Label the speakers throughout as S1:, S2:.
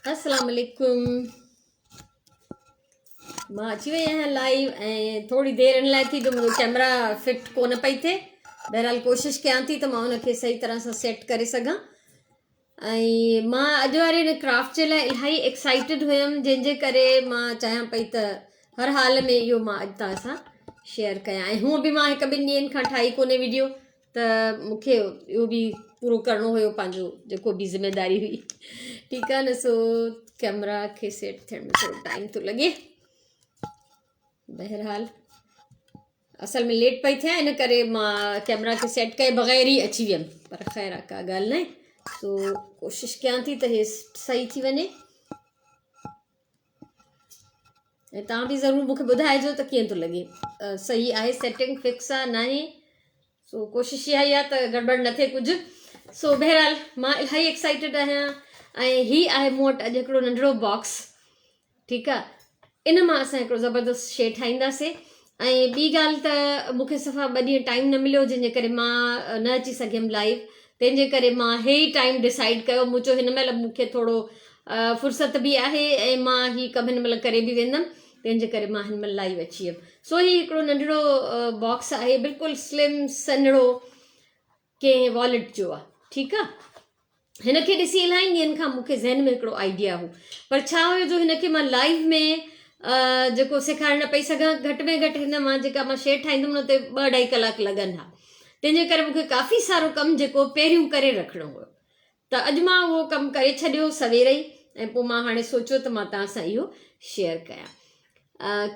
S1: السلام عليڪم مان اچي وئي آهيان لائيو ۽ ٿوري دير ان لاء ٿي جو منهنجو ڪيمرا فٽ ڪونه پئي ٿئي بهرحال ڪوشش ڪيان ٿي ته مان ان کي صحيح طرح سان سيٽ ڪري سگهان ۽ مان اڄ واري هن ڪرافٽ جي لاء الاهي ايڪسائيٽيڊ هيم جنهن جي ڪري مان چاهيان پئي ته هر حال ۾ اهو مان اڄ توهان سان شيئر ڪيان ۽ هونء به مان هڪ ٻن ڏينهن کان ٺاهي ڪونهي ويڊيو ته مون کي اهو به پورو ڪرڻو هيو پنهنجو جيڪو به ذميداري هئي ٺيڪ آهي نه سو ڪيمرا کي سيٽ ٿيڻ ۾ ٿورو ٽائيم ٿو لڳي بهرحال اصل ۾ ليٽ پئي ٿيا ان ڪري مان ڪيمرا کي سيٽ ڪئي بغير ئي اچي ويم پر خير آ ڪا ڳالهه نه سو ڪوشش ڪيان ٿي ته هي صحيح ٿي وڃي ۽ توهان به ضرور مونکي ٻڌائجو ته ڪيئن ٿو لڳي صحيح آهي سيٽنگ فڪس آهي ناهي سو ڪوشش اها ئي آهي ته گڙبڙ نه ٿئي ڪجهه سو بهرحال مان الاهي ايڪسائيٽيڊ آهيان ۽ هي آهي مون وٽ اڄ هڪڙو ننڍڙو باڪس ٺيڪ آهي ان مان اسان هڪڙو زبردست شي ٺاهينداسين ۽ ٻي ڳالهه ته مون کي صفا ٻه ڏينهن ٽائيم نه مليو جنهن جي ڪري مان نه اچي سگهيم لائيو تنهن جي ڪري مان هي ئي ٽائيم ڊسائيڊ ڪيو مون چيو هن مهل مون کي ٿورو فرصت به آهي ۽ مان هي ڪم هن مهل ڪري به ويندم تنهن جي ڪري مان هن مهل لائيو اچي ويم سو هي هڪڙو ننڍڙو باڪس آهي بلڪل سلم سنهڙو ڪنهن والٽ جو آ ٺيڪ آ هن کي ڏسي الاهي ڏينهن کان مون کي ذهن ۾ هڪڙو آئيڊيا هو پر ڇا هيو جو هن کي مان لائيو ۾ جيڪو سيکاري نه پئي سگهان گهٽ ۾ گهٽ هن مان جيڪا مان شيء ٺاهيندم ان تي ٻه اڍائي ڪلاڪ لڳن ها تنهن جي ڪري مون کي ڪافي سارو ڪم جيڪو پهريون ڪري رکڻو هيو ته اڄ مان اهو ڪم ڪري ڇڏيو سوير ئي ۽ پوء مان هاڻي سوچيو ته مان توهان سان اهو شيئر ڪيان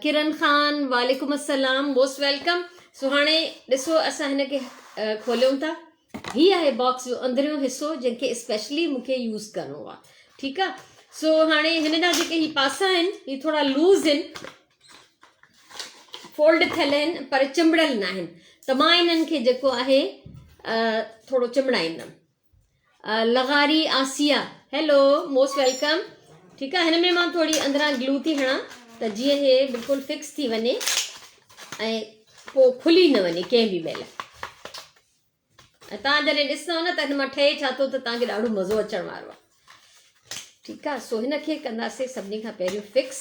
S1: ڪرن خان وعليڪم السلام موسٽ welcome سو هاڻي ڏسو اسان هن کي کوليون ٿا هي آهي باڪس جو اندريون حصو جنهن کي اسپيشلي مون کي يوز ڪرڻو آهي ٺيڪ آهي سو هاڻي هن جا جيڪي هي پاسا آهن هي ٿورا لوز آهن فولڊ ٿيل آهن پر چنبڙيل نه آهن ته مان انهن کي جيڪو آهي ٿورو چنبڙائيندم لغاري آسيا هيلو موسٽ welcome ٺيڪ آ هن ۾ مان ٿوري اندران گلو ٿي هڻان ته جيئن هي بلڪل فڪس ٿي وڃي ۽ پوء کلي نه وڃي ڪنهن به مهل ۽ تان جڏهن ڏسندو نه ته هن مان ٺهي ڇا ٿو ته تان کي ڏاڍو مزو اچڻ وارو آ ٺيڪ آ سو هن کي ڪنداسي سڀني کان پهريون فڪس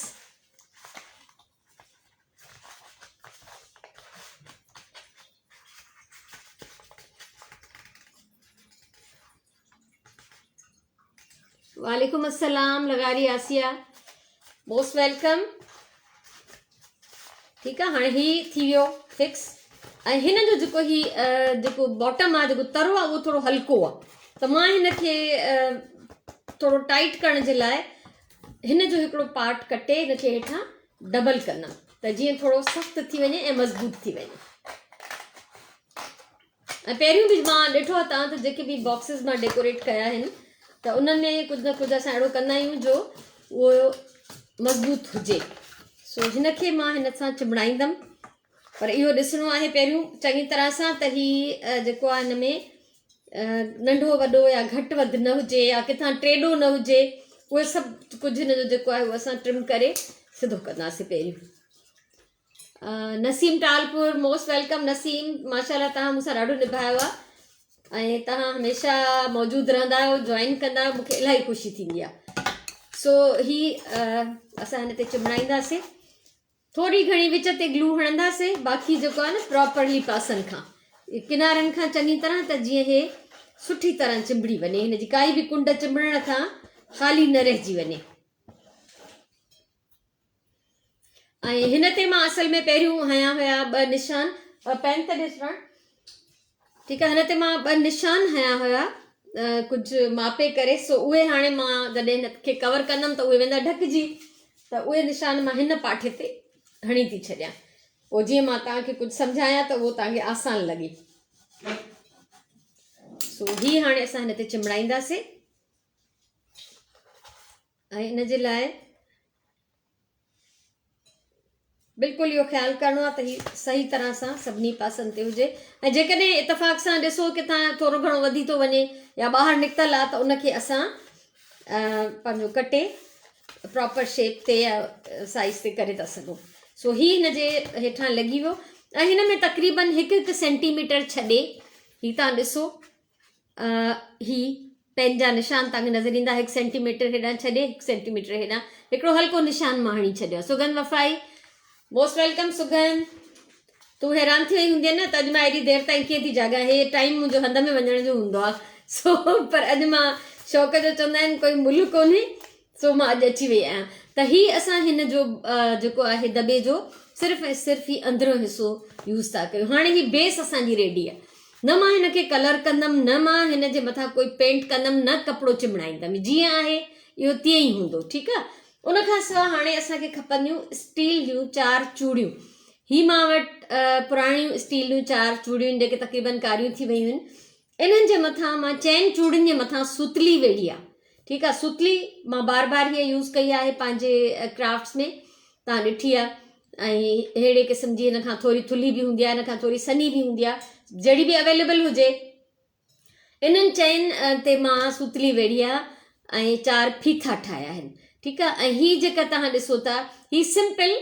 S1: وعليڪم السلام لغاري آسيا موسٽ welcome ٺيڪ آ هاڻي هي ٿي ويو فڪس ۽ هن جو جيڪو هي جيڪو باٽم آ جيڪو ترو آ اهو ٿورو هلڪو آ ته مان هن کي ٿورو ٽائيٽ ڪرڻ جي لاء هن جو هڪڙو پارٽ ڪٽي هن کي هيٺان ڊبل ڪندم ته جيئن ٿورو سخت ٿي وڃي ۽ مضبوط ٿي وڃي ۽ پهريون به مان ڏٺو آهي تان ته جيڪي به باڪسز مان ڊيڪوريٽ ڪيا آهن ته انهن ۾ ڪجهه نه ڪجهه اسان اهڙو ڪندا آهيون جو اهو مضبوط هجي سو هن کي مان هن سان چنبڙائيندم پر اهو ڏسڻو آهي پهريون چڱي طرح سان ته هي جيڪو آهي هن ۾ ننڍو وڏو يا گهٽ وڌ نه هجي يا ڪٿان ٽيڏو نه هجي اهي سڀ ڪجهه هن جو جيڪو آهي اهو اسان ٽرم ڪري سڌو ڪنداسين پهريون نسيم ٽالپور موسٽ welcome نسيم ماشاء الله تهان مون سان ڏاڍو نڀايو آهي ۽ تهان هميشه موجود رهندا آهيو جوائن ڪندا آهيو مونکي الاهي خوشي ٿيندي آهي سو هي اسان هن تي چمڙائينداسين ٿوري گهڻي وچ تي گلو هڻنداسين باقي جيڪو آهي نه پراپرلي پاسن کان ڪنارن کان چڱي طرح ته جيئن هي سٺي طرح چنبڙي وڃي هن جي ڪائي به ڪنڊ چنبڙڻ کان خالي نه رهجي وڃي ۽ هن تي مان اصل ۾ پهريون هنيا هيا ٻه نشان پين ته ڏس رڻ ٺيڪ آهي هن تي مان ٻه نشان هنيا هيا ڪجهه ماپي ڪري سو اهي هاڻي مان جڏهن هن کي ڪور ڪندم ته اهي ويندا ڍڪجي ته اهي نشان مان هن پاٺي تي هڻي ٿي ڇڏيان پوء جيئن مان توهان کي ڪجهه سمجهايان ته اهو توهان کي آسان لڳي سو هي هاڻي اسان هن تي چنبڙائينداسين ۽ ان جي لاء بلڪل اهو خيال ڪرڻو آهي ته هي صحيح طرح سان سڀني پاسن تي هجي ۽ جيڪڏهن اتفاق سان ڏسو ڪٿان ٿورو گهڻو وڌي ٿو وڃي يا ٻاهر نڪتل آهي ته ان کي اسان پنهنجو ڪٽي پراپر شيپ تي يا سائز تي ڪري ٿا سگهون سو هي هن جي هيٺان لڳي ويو ۽ هن ۾ تقريبن هڪ هڪ سينٽي ميٽر ڇڏي هي تان ڏسو هي پين جا نشان توهان کي نظر ايندا هڪ سينٽي ميٽر هيڏانهن ڇڏي هڪ سينٽي ميٽر هيڏانهن هڪڙو هلڪو نشان مان هڻي ڇڏيو آهي سگند وفائي موسٽ welcome Sugand تون حيران ٿي وئي هوندين نه ته اڄ مان ايڏي دير تائين ڪيئن ٿي جاڳان هي ٽائيم منهنجو هنڌ ۾ وڃڻ جو هوندو آهي سو پر اڄ مان شوق جو چوندا آهن ڪوئي ملهه ڪونهي سو مان اڄ اچي وئي آهيان ته هي اسان هن جو جيڪو آهي دٻي جو صرف ۽ صرف هي اندريون حصو يوز ٿا ڪيون هاڻي هي بيس اسان جي ريڊي آهي نه مان هن کي ڪلر ڪندم نه مان هن جي مٿان ڪوئي پينٽ ڪندم نه ڪپڙو چنبڙائيندم جيئن آهي اهو تيئن ئي هوندو ٺيڪ آهي ان کان سواء هاڻي اسان کي کپنديون اسٽيل جون چار چوڙيون هي مان وٽ پراڻيون اسٽيل جون چار چوڙيون جيڪي تقريبن ڪاريون ٿي ويون آهن انهن جي مٿان مان چئن چوڙين جي مٿان ستلي ويڙهي آهي ٺيڪ آهي ستلي مان بار بار هيء يوز ڪئي آهي پنهنجي ڪرافٽس ۾ تان ڏٺي آهي ۽ اهڙي قسم جي هن کان ٿوري ٿلهي به هوندي آهي هن کان ٿوري سنهي به هوندي آهي جهڙي به اويليبل هجي انهن چئن تي مان سوتلي ويڙهي آ ۽ چار ڦيٿا ٺاهيا آهن ٺيڪ آ ۽ هي جيڪا توهان ڏسو ٿا هي سمپل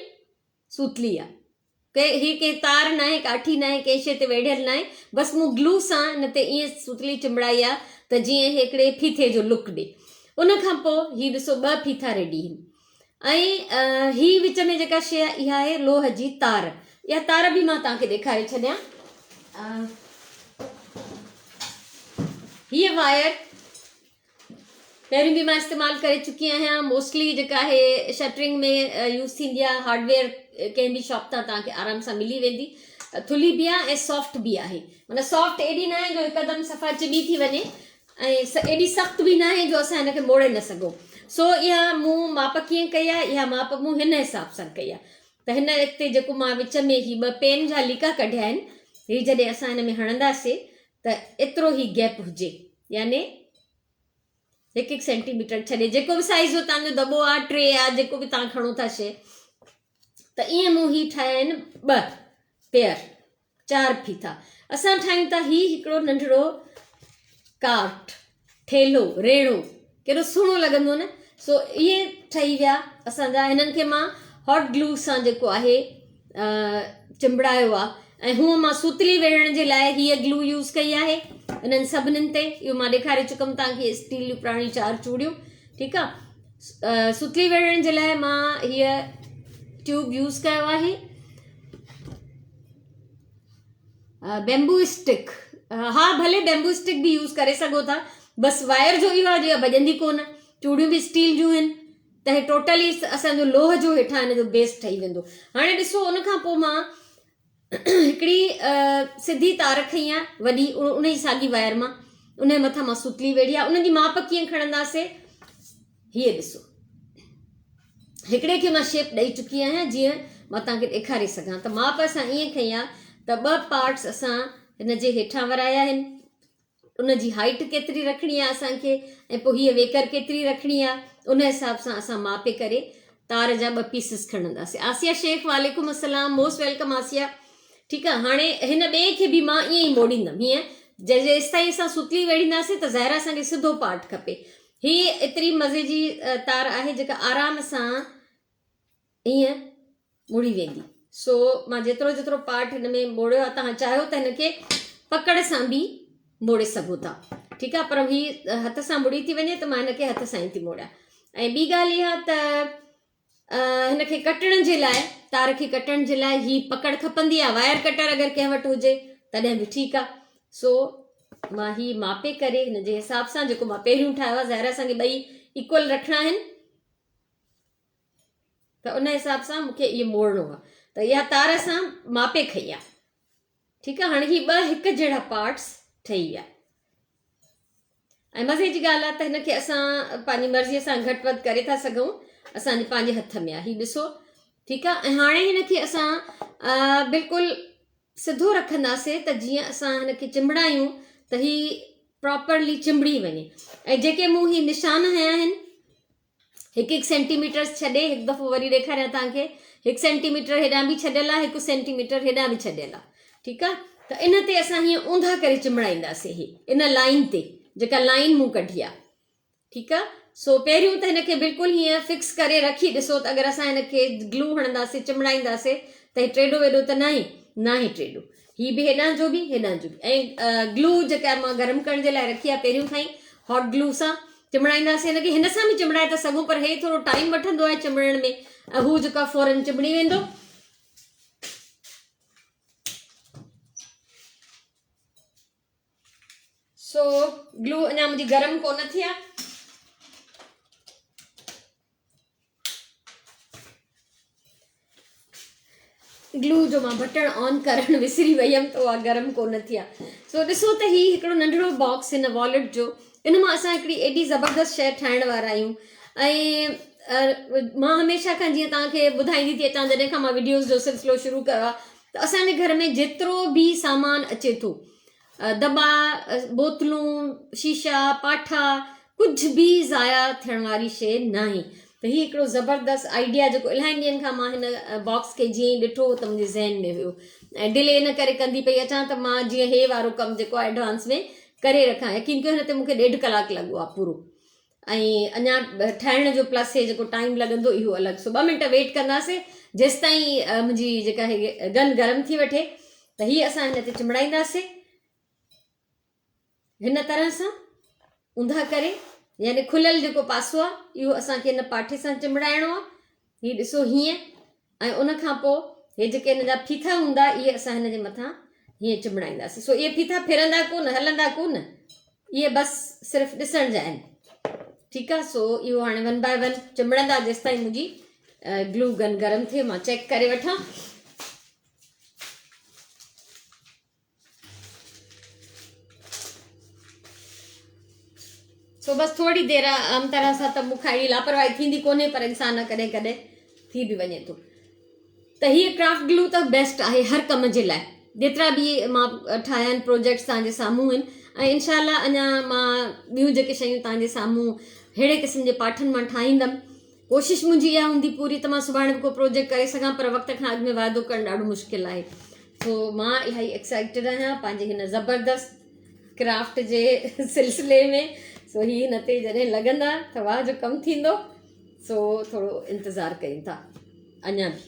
S1: سوتلي آ ڪي هي ڪي تار ناهي ڪاٺي ناهي ڪنهن شي تي ويڙهيل ناهي بس مون گلو سان ان تي ائين سوتلي چنبڙائي آ ته جيئن هي هڪڙي ڦيٿي جو لڪ ڏي ان کان پوء هي ڏسو ٻه ڦيٿا ريڊي آهن ۽ هي وچ ۾ جيڪا شيء آهي اها آهي لوهه جي تار. اها تار به مان توهان کي ڏيکاري ڇڏيان. هيء وائر پهريون به مان استعمال ڪري چڪي آهيان. موسٽلي جيڪا آهي شٽرنگ ۾ يوز ٿيندي آهي. هارڊويئر ڪنهن به شاپ تان توهان کي آرام سان ملي ويندي. ٿلهي به آهي ۽ سافٽ به آهي. معنيٰ سافٽ ايڏي ناهي جو هڪدم صفا چٻي ٿي وڃي. ۽ ايڏي سخت به ناهي جو اسان هن کي موڙي نه سگهون. سو اها مون ماپ ڪيئن ڪئي آهي؟ اها ماپ مون هن حساب سان ڪئي آهي ته هن تي جيڪو مان وچ ۾ هي ٻه پين جا ليڪا ڪڍيا آهن، هي جڏهن اسان هن ۾ هڻنداسي ته ايترو هي گيپ هجي يعني هڪ هڪ سينٽي ميٽر ڇڏي جيڪو به سائيز جو توهان جو دٻو آهي ٽري آهي جيڪو به توهان کڻو ٿا شي ته ائين مون هي ٺاهيا آهن ٻه پيئر چار ڦيٿا اسان ٺاهيون ٿا هي هڪڙو ننڍڙو ڪارٽ ٺيلهو ريڙهو ڪيڏو سهڻو لڳندو نه سو اهي ٺهي ويا اسان جا هنن کي مان هاٽ گلو سان جيڪو آهي چنبڙايو آهي ۽ هونء مان سوتلي ويڙهڻ جي لاء هيء گلو يوز ڪئي آهي انهن سڀنين تي اهو مان ڏيکاري چڪم توهان کي اسٽيل جون پراڻيون چار چوڙيون ٺيڪ آهي سوتلي ويڙهڻ جي لاء مان هيء ٽيوب يوز ڪيو آهي بيمبو اسٽڪ ها ڀلي بيمبو اسٽڪ به يوز ڪري سگهو ٿا بس وائر جو اهو آهي جو اها ڀڄندي ڪونه چوڙيون به اسٽيل جون آهن ته هي ٽوٽلي اسان جو لوهه جو هيٺان هن جو بيس ٺهي ويندو هاڻي ڏسو ان کان پوء مان هڪڙي سڌي تار کنئي آهي وڏي ان جي ساڳي وائر مان ان جي مٿان مان ستلي ويڙهي آهي ان جي ماپ ڪيئن کڻنداسي هيء ڏسو هڪڙي کي مان شيپ ڏئي چڪي آهيان جيئن مان توهان کي ڏيکاري سگهان ته ماپ اسان ائين کنئي آهي ته ٻه پارٽس اسان هن جي هيٺان ورايا آهن ان جي هائيٽ ڪيتري رکڻي آهي اسان کي ۽ پوء هيء ويڪر ڪيتري رکڻي آهي ان حساب سان اسان ماپي ڪري تار جا ٻه پيسز کڻنداسين آسيا شيخ وعليڪم السلام موسٽ welcome Asiya ٺيڪ آهي هاڻي هن ٻئي کي به مان ائين ئي موڙيندم هيئن جيستائين اسان ستلي ويڙهينداسين ته ظاهر اسان کي سڌو پارٽ کپي هي ايتري مزي جي تار آهي جيڪا آرام سان ائين مڙي ويندي. سو مان جيترو جيترو پارٽ هن ۾ موڙيو آهي توهان چاهيو ته هن کي پڪڙ سان به موڙي سگهو ٿا. ٺيڪ آهي پر هي هٿ سان مڙي ٿي وڃي ته مان هن کي هٿ سان ئي ٿي موڙيان. ۽ ٻي ڳالهه اها ته هن کي ڪٽڻ جي لاء تار کي ڪٽڻ جي لاء هي پڪڙ کپندي آهي وائر ڪٽر اگر ڪنهن وٽ هجي تڏهن به ٺيڪ آهي سو مان هي ماپي ڪري هن جي حساب سان جيڪو مان پهريون ٺاهيو آهي ظاهر اسان کي ٻئي ايڪول رکڻا آهن ته ان حساب سان مونکي اهو موڙڻو آهي ته اها تار اسان ماپي کئي آهي ٺيڪ آهي هاڻي هي ٻه هڪ جهڙا پارٽس ٺهي ويا ۽ مزي جي ڳالهه آهي ته هن کي اسان پنهنجي مرضي سان گهٽ وڌ ڪري ٿا سگهون اسان جي پنهنجي هٿ ۾ آهي هي ڏسو ٺيڪ آهي ۽ هاڻي هن کي اسان بلڪل سڌو رکنداسين ته جيئن اسان هن کي چنبڙايون ته هي پراپرلي چنبڙي وڃي ۽ جيڪي مون هي نشان هنيا آهن هڪ هڪ سينٽي ميٽر ڇڏي هڪ دفعو وري ڏيکاريان توهان کي هڪ سينٽي ميٽر هيڏانهن به ڇڏيل آهي هڪ سينٽي ميٽر هيڏانهن به ڇڏيل آهي ٺيڪ آهي ته ان تي اسان هيئن اونڌا ڪري چنبڙائينداسين هي ان لائن تي جيڪا لائن مون ڪڍي آهي ٺيڪ آهي سو پهريون ته هن کي بلڪل هيئن فڪس ڪري رکي ڏسو ته اگر اسان هن کي گلو هڻنداسين چنبڙائينداسين ته هي ٽيڏو ويڏو ته ناهي ناهي ٽيڏو هي به هيڏانهن جو به هيڏانهن جو به ۽ گلو جيڪا مان گرم ڪرڻ جي لاء رکي آهي پهريون کان ئي هاٽ گلو سان چنبڙائينداسين هن کي هن سان به چنبڙائي ٿا سگهون پر هي ٿورو ٽائيم وٺندو آهي چنبڙڻ ۾ ۽ هو جيڪو آهي فورن چنبڙي ويندو. سو گلو اڃا منهنجي گرم ڪونه ٿي آهي. گلو جو مان بٽڻ آن ڪرڻ وسري وئي هيم ته اها گرم ڪونه ٿي آهي. سو ڏسو ته هي هڪڙو ننڍڙو باڪس هن والٽ جو ان مان اسان هڪڙي ايڏي زبردست شيء ٺاهڻ وارا آهيون ۽ مان هميشه کان جيئن توهان کي ٻڌائيندي ٿي اچان جڏهن کان مان وڊيوز جو سلسلو شروع ڪيو آهي ته اسان جي گهر ۾ جيترو به سامان اچي ٿو دٻا، بوتلون، شيشا، پاٺا، ڪجهه به ضايع ٿيڻ واري شيء ناهي ته هي هڪڙو زبردست آئيڊيا جيڪو الاهي ڏينهن کان مان هن باڪس کي جيئن ئي ڏٺو ته منهنجي ذهن ۾ هيو ۽ ڊلي ان ڪري ڪندي پئي اچان ته مان جيئن هي وارو ڪم جيڪو آهي ايڊوانس ۾ ڪري رکان يقين ڪيو هن تي مون کي ڏيڍ ڪلاڪ لڳو آهي پورو ۽ اڃا ٺاهڻ جو پلس هي جيڪو ٽائيم لڳندو اهو الڳ سو ٻه منٽ ويٽ ڪنداسي جيستائين منهنجي جيڪا هي گن گرم ٿي وٺي ته هي اسان هن تي چنبڙائينداسي هن طرح سان اونڌا ڪري يعني کليل جيڪو پاسو آهي اهو اسان کي هن پاٺي سان چنبڙائڻو آهي هي ڏسو هيئن ۽ ان کان پوء هي جيڪي هن جا ڦيٿا هوندا اهي اسان هن جي مٿان هيئن چنبڙائينداسين سو اهي ڦيٿا ڦرندا ڪونه هلندا ڪونه اهي بس صرف ڏسڻ جا آهن ٺيڪ آهي سو اهو هاڻي ون باء ون چنبڙندا جيستائين منهنجي گلو گن گرم ٿئي مان چيڪ ڪري وٺان. سو بس ٿوري دير عام طرح سان ته مون کان اهڙي لاپرواهي ٿيندي ڪونهي پر انسان ڪڏهن ڪڏهن ٿي به وڃي ٿو ته هيء ڪرافٽ گلو ته بيسٽ آهي هر ڪم جي لاء جيترا به مان ٺاهيا آهن پروجيڪٽس تان جي سامهون آهن ۽ انشاء الله اڃا مان ٻيون جيڪي شيون تان جي سامهون ههڙي قسم جي پاٺن مان ٺاهيندم ڪوشش منهنجي اها هوندي پوري ته مان سڀاڻي به ڪو پروجيڪٽ ڪري سگهان پر وقت کان اڳ ۾ وعدو ڪرڻ ڏاڍو مشڪل آهي سو مان الاهي ايڪسائيٽيڊ آهيان پنهنجي هن زبردست ڪرافٽ جي سلسلي ۾ سو هي هن تي جڏهن لڳندا ته واهه جو ڪم ٿيندو سو ٿورو انتظار ڪيون ٿا اڃا به.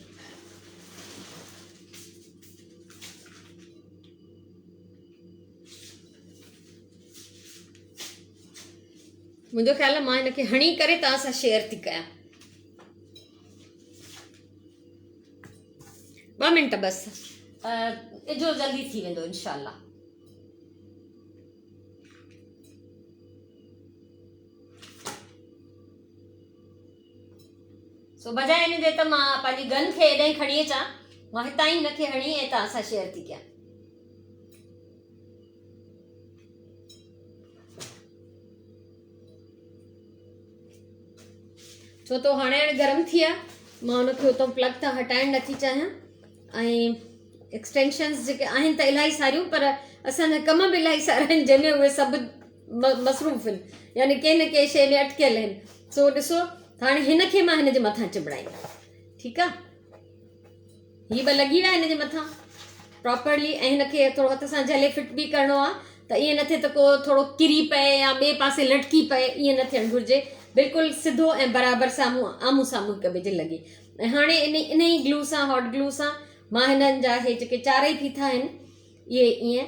S1: منهنجو خيال آهي مان هن کي هڻي ڪري توهان سان شيئر ٿي ڪيان. ٻه منٽ بس اجهو جلدي ٿي ويندو انشاء الله. سو بجاء ان جي ته مان پنهنجي گن کي ايڏانهن کڻي اچان مان هتان ئي هن کي هڻي ۽ توهان سان شيئر ٿي ڪيان. ڇو ته هاڻي هاڻي گرم ٿي آ مان ان کي اتان پلگ تان هٽائڻ نٿي چاهيان ۽ ايڪسٽينشنز جيڪي آهن ته الاهي ساريون پر اسان جا ڪم به الاهي سارا آهن جنهن ۾ اهي سڀ مصروف آهن يعني ڪنهن نه ڪنهن شيء ۾ اٽڪيل آهن سو ڏسو هاڻي هن کي مان هن جي مٿان چنبڙائيندم ٺيڪ آ هي به لڳي ويا هن جي مٿان پراپرلي ۽ هن کي ٿورو هٿ سان جهلي فٽ به ڪرڻو آهي ته ائين نه ٿئي ته ڪو ٿورو ڪري پئي يا ٻئي پاسي لٽڪي پئي ائين نه ٿيڻ گهرجي بلڪل سڌو ۽ برابر سامهون آمهون سامهون هڪ ٻئي جي لڳي ۽ هاڻي ان ان ئي گلو سان هاٽ گلو سان مان هنن جا هي جيڪي چارئي ڦيٿا آهن اهي ائين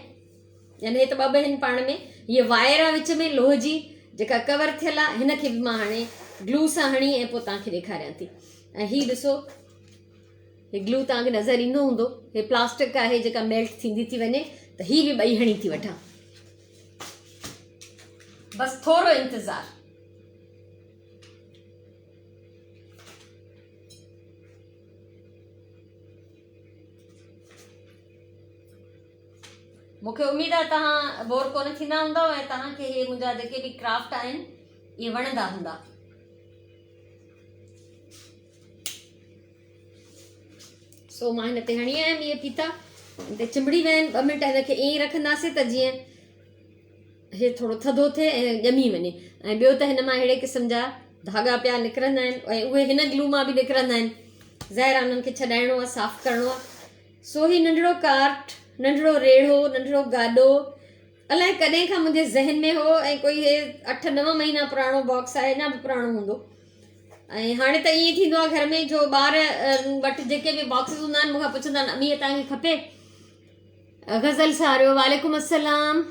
S1: يعني هي ته ٻه ٻه آهن پاڻ ۾ هيء وائر آهي وچ ۾ لوهه جي جيڪا ڪور ٿيل آهي هن کي به مان هاڻي گلو سان هڻي ۽ پوء توهان کي ڏيکاريان ٿي ۽ هي ڏسو هي گلو توهان کي نظر ايندو هوندو هي پلاسٽڪ آهي جيڪا ميلٽ ٿيندي ٿي وڃي ته هي به ٻئي هڻي ٿي وٺان بس ٿورو انتظار. مون کي اميد آهي توهان بور ڪونه ٿيندا هوندؤ ۽ توهان کي هي منهنجا جيڪي به ڪرافٽ آهن اهي وڻندا هوندا. سو مان هن تي هڻي آيم اهي پيتا هن تي چنبڙي ويا آهن ٻه منٽ هن کي ائين ئي رکنداسين ته جيئن هي ٿورو ٿڌو ٿئي ۽ ڄمي وڃي ۽ ٻيو ته هن مان اهڙي قسم جا ڌاڳا پيا نڪرندا آهن ۽ اهي هن گلو مان به نڪرندا آهن ظاهر آهي انهن کي ڇڏائڻو آهي صاف ڪرڻو آهي سو هي ننڍڙو ڪارٽ ننڍڙو ريڙهو ننڍڙو گاڏو الائي ڪڏهن کان منهنجي ذهن ۾ هو ۽ ڪوئي هي اٺ نو مهينا پراڻو باڪس آهي اڃا به پراڻو هوندو ۽ هاڻي ته ائين ٿيندو آهي گهر ۾ جو ٻار وٽ جيڪي به باڪسز هوندا آهن مون کان پڇندا آهن امي توهان کي کپي غزل ساريو وعليڪم السلام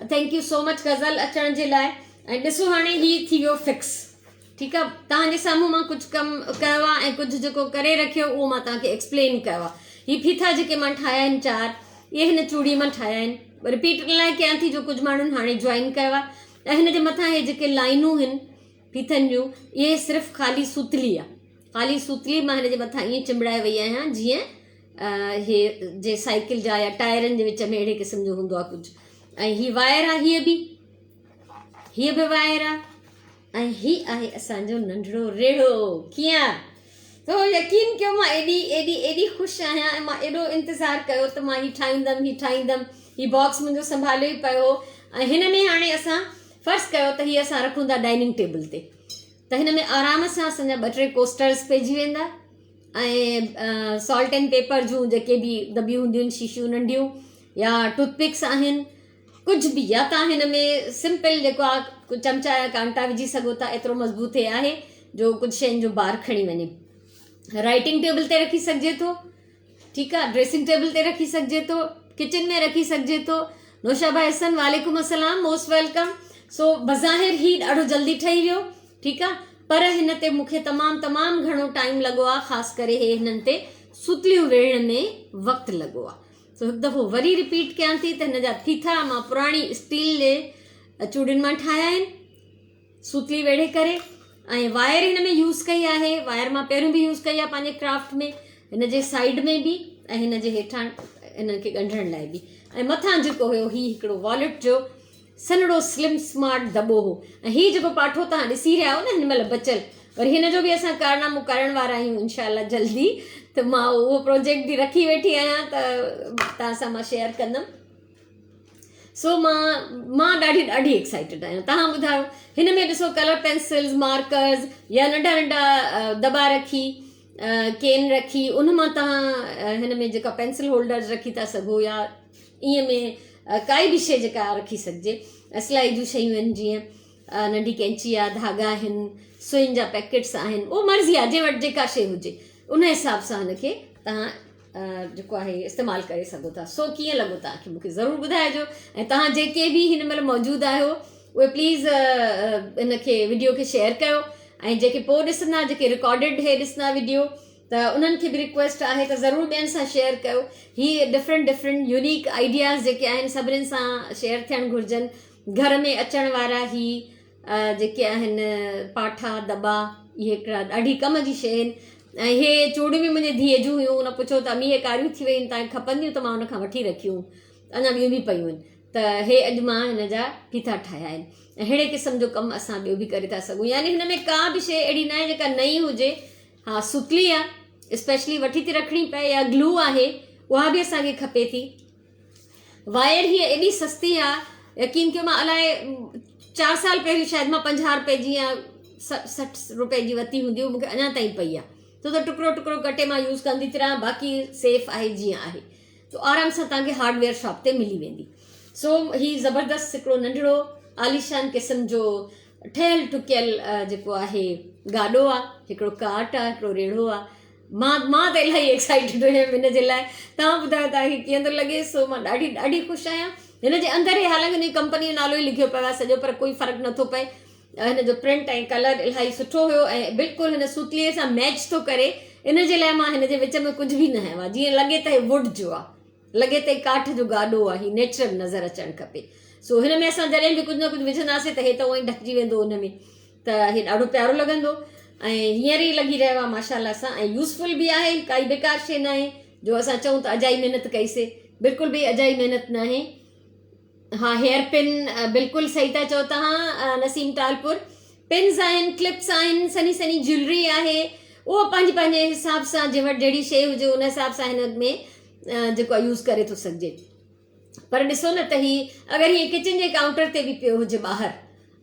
S1: Thank you so much Ghazal اچڻ جي لاء. ۽ ڏسو هاڻي هي ٿي ويو فڪس. ٺيڪ آ، توهان جي سامهون مان ڪجهه ڪم ڪيو آ ۽ ڪجهه جيڪو ڪري رکيو اهو مان توهان کي ايڪسپلين ڪيو آ. هي ڦيٿا جيڪي مان ٺاهيا آهن چار، اهي هن چوڙي مان ٺاهيا آهن. رپيٽ ان لاء ڪيان ٿي جو ڪجهه ماڻهن هاڻي جوائن ڪيو آ. ۽ هن جي مٿان هي جيڪي لائنون هن ڦيٿن جون، اهي صرف خالي سوتلي آ. خالي سوتلي مان هن جي مٿان ائين چنبڙائي وئي آهيان جيئن هي جي سائيڪل جا يا ٽائرن جي وچ ۾ اهڙي قسم جو هوندو آ ڪجهه. ۽ هي وائر آ، هيء به هيء به وائر آ. ۽ هي آهي اسان جو ننڍڙو ريڙهو. ڪيئن تو يقين ڪيو مان ايڏي ايڏي ايڏي خوش آهيان ۽ مان ايڏو انتظار ڪيو ته مان هي ٺاهيندم هي ٺاهيندم. هي باڪس منهنجو سنڀاليو ئي پيو هو. ۽ هن ۾ هاڻي اسان فرض ڪيو ته هي اسان رکون ٿا ڊائننگ ٽيبل تي، ته هن ۾ آرام سان اسان جا ٻه ٽي ڪوسٽرز پئجي ويندا ۽ سالٽ اينڊ پيپر جون جيڪي به دٻيون هونديون آهن، شيشيون ننڍيون يا ٽوٿ پڪس آهن، ڪجهه به، يا توهان هن ۾ سمپل جيڪو آهي ڪجهه چمچا يا ڪانٽا وجهي سگهو ٿا. ايترو مضبوط هي آهي جو ڪجهه شين جو بار کڻي وڃي. رائٽنگ ٽيبل تي رکي سگهجي ٿو، ٺيڪ آهي، ڊريسنگ ٽيبل تي رکي سگهجي ٿو، ڪچن ۾ رکي سگهجي ٿو. نوشابه احسن وعليڪم السلام، موسٽ welcome. سو بظاهر هي ڏاڍو جلدي ٺهي ويو، ٺيڪ آهي، پر هن تي مون کي تمام تمام گهڻو ٽائيم لڳو آهي. خاص ڪري هي هنن تي ستليون ويڙهڻ ۾ وقت لڳو آهي. سو هڪ دفعو وري رپيٽ ڪيان ٿي ته هن جا ڦيٿا مان پراڻي اسٽيل جي چوڙين مان ٺاهيا آهن سوتلي ويڙهي ڪري، ۽ وائر هن ۾ يوز ڪئي آهي. وائر مان پهريون به يوز ڪئي آهي پنهنجي ڪرافٽ ۾، هن جي سائيڊ ۾ به ۽ هن جي هيٺان هن کي ڳنڍڻ لاء به. ۽ مٿان جيڪو هيو هي هڪڙو والٽ جو سنهڙو سلم سمارٽ دٻو هو. ۽ هي جيڪو پاٺو توهان ڏسي رهيا آهيو نه هن مهل بچل، وري هن جو به اسان ڪارنامو ڪرڻ وارا آهيون انشاء الله جلدي، ته مان اهو پروجيڪٽ به رکي ويٺي آهيان ته توهان سان مان شيئر ڪندم. سو مان مان ڏاڍي ڏاڍي ايڪسائيٽيڊ آهيان. توهان ٻڌايو هن ۾ ڏسو ڪلر پينسلز، مارڪرز يا ننڍا ننڍا دٻا رکي، ڪين رکي، ان مان توهان هن ۾ جيڪا پينسل هولڊرز رکي ٿا سگهو يا ائين ۾ ڪائي به شيء جيڪا رکي سگهجي. سلائي جون شيون آهن جيئن ننڍي ڪينچي آهي، ڌاڳا آهن، سوئين جا پيڪيٽس آهن، اهو مرضي آهي جنهن وٽ جيڪا شيء هجي ان حساب سان هن کي توهان جيڪو آهي استعمال ڪري سگهو ٿا. سو ڪيئن لڳو توهان کي مون کي ضرور ٻڌائجو. ۽ توهان جيڪي به هن مهل موجود آهيو اهي پليز ان کي وڊيو کي شيئر ڪيو، ۽ جيڪي پوء ڏسندا، جيڪي رڪارڊيڊ هي ڏسندا وڊيو، ته انهن کي به رڪويسٽ آهي ته ضرور ٻين سان شيئر ڪيو. هي ڊفرنٽ ڊفرنٽ يونيڪ آئيڊياز جيڪي آهن سڀنين سان شيئر ٿيڻ گهرجن. گهر ۾ اچڻ وارا هي جيڪي آهن پاٺا دٻا، اهي هڪڙا ڏاڍي ڪم جي شيء آهن. ۽ هي چوڙيون به منهنجي ڌيء جون هيون، ان پڇيو ته امي هي ڪاريون ٿي ويون آهن توهان کي کپنديون، ته مان ان کان وٺي رکيون، اڃا ٻيون به پيون آهن. ته هي اڄ مان هن جا ڦيٿا ٺاهيا آهن. ۽ ههڙي قسم جو ڪم اسان ٻيو به ڪري ٿا سگهون. يعني هن ۾ ڪا به شيء اهڙي ناهي جيڪا نئين هجي. ها ستلي آ اسپيشلي وٺي ٿي رکڻي پئي، يا گلو آهي اها به اسان کي کپي ٿي. وائر هيء ايڏي سستي آ، يقين ڪيو مان الائي 4 سال پهريون شايد مان 50 روپئي جي يا 60 روپئي جي ورتي هوندي، مون کي اڃا تائين پئي آ. ڇو ته ٽڪرو ٽڪرو ڪٽي مان يوز ڪندي ٿي رهان، باقي سيف آهي جيئن آهي. تو آرام سان توهان کي هارڊ ويئر شاپ تي ملي ويندي. سو هي زبردست هڪڙو ننڍڙو عاليشان قسم جو ٺهيل ٺڪيل جيڪو آهي گاڏو آ، هڪڙو ڪارٽ آ، هڪڙو ريڙهو آ. مان مان ته الاهي ايڪسائيٽيڊ هيم هن جي لاء. توهان ٻڌايو توهان کي ڪيئن ٿو لڳي. سو مان ڏاڍي ڏاڍي خوش آهيان. هن جي اندر ئي حالانڪه هن جي ڪمپني جو نالو ئي لکيو پيو آهي سڄو، پر ڪوئي فرق نٿو پئي. هن جو پرنٽ ۽ ڪلر الاهي سٺو هيو ۽ بلڪل هن سوتلي سان ميچ ٿو ڪري. ان جي لاء مان هن جي وچ ۾ ڪجهه به نه هنيو آهي، جيئن لڳي ته هي ووڊ جو آهي، لڳي ته هي ڪاٺ جو گاڏو آهي، هي نيچرل نظر اچڻ کپي. سو هن ۾ اسان جڏهن به ڪجهه نه ڪجهه وجهنداسين ته هي ته اونئن ئي ڍڪجي ويندو ان ۾، ته هي ڏاڍو پيارو لڳندو. ۽ هينئر ئي لڳي رهيو آهي ماشاء الله سان، ۽ يوزفل به آهي، ڪائي بيڪار شيء ناهي جو اسان چئون ته اجائي محنت ڪئي سي، بلڪل به اجائي محنت ناهي. ها هيئر پن بلڪل صحيح ٿا چئو توهان نسيم ٽالپور. پنز آهن، ڪلپس آهن، سنهي سنهي جيولري آهي، اهو پنهنجي پنهنجي حساب سان جنهن وٽ جهڙي شيء هجي ان حساب سان هن ۾ جيڪو آهي يوز ڪري ٿو سگهجي. پر ڏسو نه ته هي اگر هيئن ڪچن جي ڪائونٽر تي به پيو هجي ٻاهر،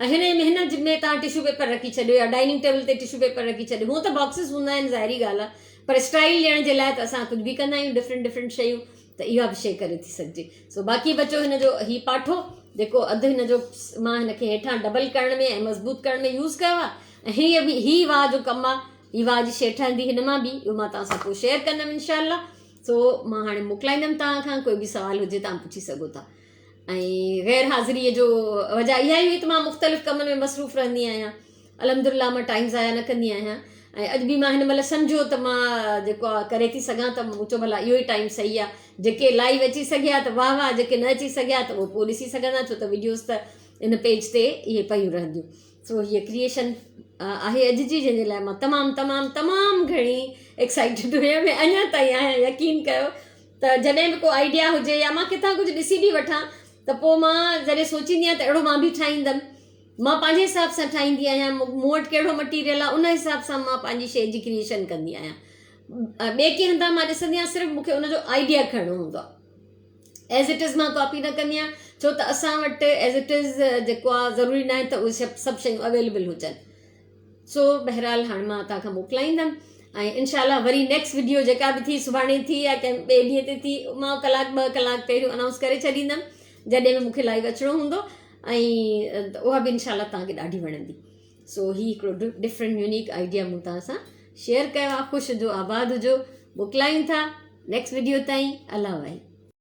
S1: ۽ هن هن ۾ توهان ٽشو پيپر رکي ڇڏيو يا ڊائننگ ٽيبل تي ٽشو پيپر رکي ڇڏيو. هونء ته باڪسز هوندا آهن ظاهري ڳالهه آهي، پر اسٽائيل ڏيڻ جي لاء ته اسان ڪجهه به ڪندا آهيون، ڊفرنٽ ڊفرنٽ شيون، ته اها به شيء ڪري ٿي سگهجي. سو باقي بچو هن جو هي پاٺو جيڪو اڌ هن جو مان هن کي هيٺان ڊبل ڪرڻ ۾ ۽ مضبوط ڪرڻ ۾ يوز ڪيو آهي. ۽ هي به هي واهه جو ڪم آهي، هي واهه جي شيء ٺهندي هن مان به، اهو مان توهان سان پوء شيئر ڪندم انشاء الله. سو مان هاڻي موڪلائيندم توهان کان، ڪوئي به سوال هجي توهان پڇي سگهو ٿا. ۽ غير حاضريء جو وجه اها ئي هئي ته مان مختلف ڪمن ۾ مصروف رهندي آهيان الحمدلله مان ٽائيم ضايع نه ڪندي آهيان ۽ اڄ به مان هن مهل سمجهيو ته مان جيڪو آهي ڪري ٿي سگهان ته مون چيو ڀلا اهو ئي ٽائيم صحيح آهي جيڪي لائيو اچي سگهيا ته واهه واهه جيڪي نه اچي سگهيا ته اهو پوء ڏسي سگهندا ڇو ته وڊيوز ته ان پيج تي اهي پيون رهنديون سو هيء ڪريئيشن آهي اڄ جي جنهن جي لاء مان تمام تمام تمام گهڻي ايڪسائيٽيڊ هيم ۽ اڃا تائين آهيان يقين ڪيو ته جڏهن به ڪو آئيڊيا هجي يا مان ڪٿان ڪجهه ڏسي به وٺان ته پوء مان جڏهن سوچيندي آهيان ته اهڙو مان به ٺاهيندم مان پنهنجي حساب سان ٺاهيندي آهيان مون وٽ ڪهڙو مٽيريل آهي ان حساب سان مان پنهنجي شيء جي ڪريئيشن ڪندي آهيان ٻئي ڪنهن هنڌان مان ڏسندي آهيان صرف مون کي ان جو آئيڊيا کڻڻو هوندو آهي ايز it از مان ڪاپي نه ڪندي آهيان ڇو ته اسان وٽ ايز it از جيڪو آهي ضروري ناهي ته اهي سڀ شيون اويليبل هجن سو بهرحال هاڻي مان توهان کان موڪلائيندم ۽ انشاء الله وري نيڪسٽ وڊيو جيڪا به ٿي سڀاڻي ٿي يا ڪنهن ٻئي ڏينهن تي ٿي مان ڪلاڪ ٻه ڪلاڪ پهريون انائونس ڪري ڇڏيندم جڏهن به مون کي لائيو اچڻو هوندو ۽ اها به انشاء الله توهان کي ڏاڍي وڻندي سو هي هڪڙو ڊفرنٽ يونيڪ آئيڊيا مون توهان سان شيئر ڪيو آهي خوش هجو آباد هجو موڪلايون ٿا نيڪسٽ وڊيو تائين الله واهي.